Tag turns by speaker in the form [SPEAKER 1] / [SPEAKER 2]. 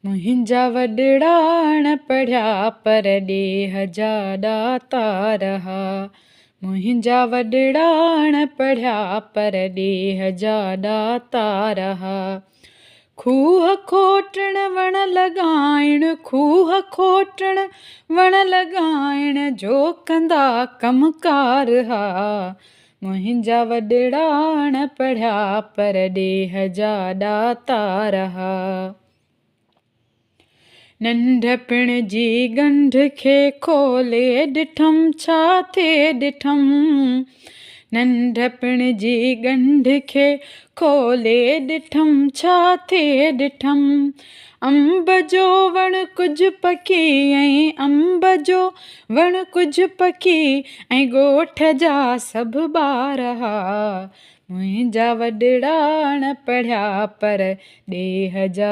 [SPEAKER 1] منهنجا وڏڙا اڻ پڙهيا پر ڏيهه جا ڏاتار ها. منهنجا وڏڙا اڻ پڙهيا پر ڏيهه جا ڏاتار ها. کوهه کوٽڻ وڻ لڳائڻ، کوهه کوٽڻ وڻ لڳائڻ جو ڪندا ڪم ڪار ها. منهنجا وڏڙا اڻ پڙهيا پر ڏيهه جا ڏاتار ها. ننڍپڻ جي ڳنڍ کي کولي ڏٺم ڇا ٿئي ڏٺم. ننڍپڻ جي ڳنڍ کي کولي ڏٺم ڇا ٿئي ڏٺم. انب جو وڻ ڪجهه پکي ۽ انب جو وڻ ڪجهه پکي ۽ ڳوٺ جا سڀ ٻار ها. منهنجا وڏڙا اڻ پڙهيا پر ڏيهه جا.